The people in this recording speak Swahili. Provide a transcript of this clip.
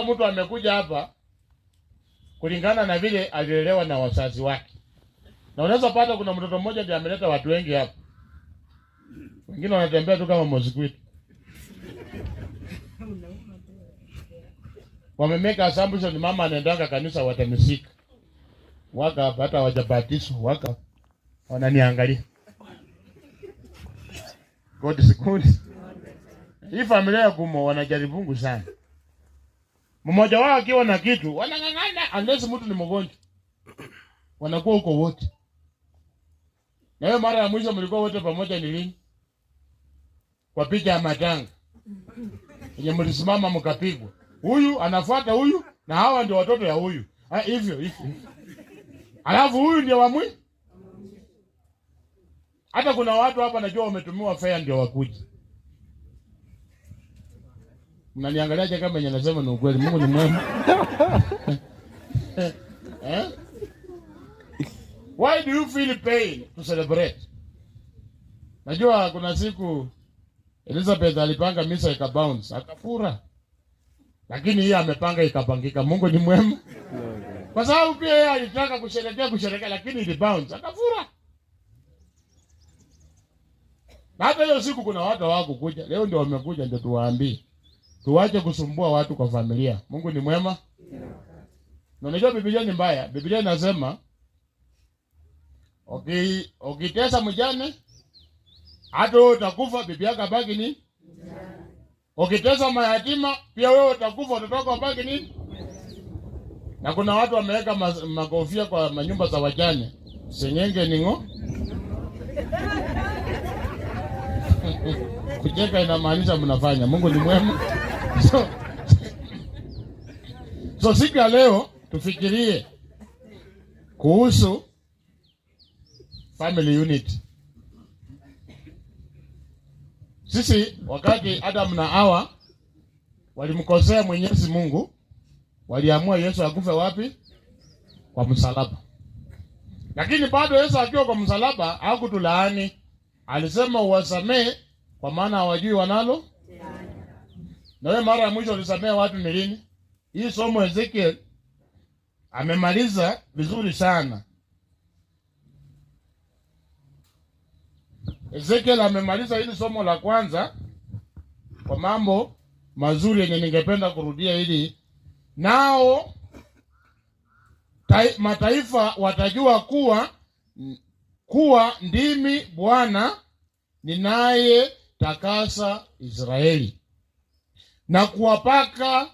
Mtu amekuja hapa kulingana na vile alilelewa na wazazi wake, na unaweza pata kuna mtoto mmoja ndiye ameleta watu wengi hapa, wengine wanatembea tu kama mosquito. Wamemeka assumption mama anaendanga kanisa watanisika, waka hapa hata hawajabatizwa, waka wananiangalia. God is good. Hii familia ya Kumo wanajaribu sana. Mmoja wao akiwa na kitu wanang'ang'ana, unless mtu ni mgonjwa, wanakuwa huko wote. Na hiyo mara ya mwisho mlikuwa wote pamoja ni lini? Kwa picha ya matanga yenye mlisimama mkapigwa, huyu anafuata huyu na hawa ndio watoto ya huyu, hivyo hivyo, alafu huyu ndio wa mwisho. Hata kuna watu hapa najua wametumiwa fare ndio wakuje. Mnaniangaliaje kama yenye nasema ni ukweli? Mungu ni mwema. Eh? Why do you feel pain to celebrate? Najua kuna siku Elizabeth alipanga misa ikabounce, akafura. Lakini yeye amepanga ikapangika. Mungu ni mwema. Kwa sababu pia yeye alitaka kusherehekea kusherehekea, lakini ili bounce, akafura. Na hata hiyo siku kuna watu hawakukuja. Leo ndio wamekuja, ndio tuwaambie. Tuwache kusumbua watu kwa familia. Mungu ni mwema. Na unajua Biblia ni mbaya. Biblia inasema ukitesa mjane hata wewe utakufa, bibi yako abaki nini? Ukitesa mayatima pia wewe utakufa, watoto wabaki nini? Na kuna watu wameweka makofia kwa manyumba za wajane. Sengenge ningo. Kucheka inamaanisha mnafanya. Mungu ni mwema. So siku ya leo tufikirie kuhusu family unit. Sisi wakati Adam na Hawa walimkosea Mwenyezi Mungu, waliamua Yesu akufe wapi? Kwa msalaba. Lakini bado Yesu akiwa kwa msalaba hakutulaani. Alisema uwasamee kwa maana hawajui wanalo. Na wewe mara ya mwisho ulisamea watu ni lini? Hii somo Ezekiel amemaliza vizuri sana. Ezekiel amemaliza hili somo la kwanza kwa mambo mazuri yenye ningependa kurudia hili. Nao mataifa watajua kuwa ndimi Bwana ninaye takasa Israeli na kuwapaka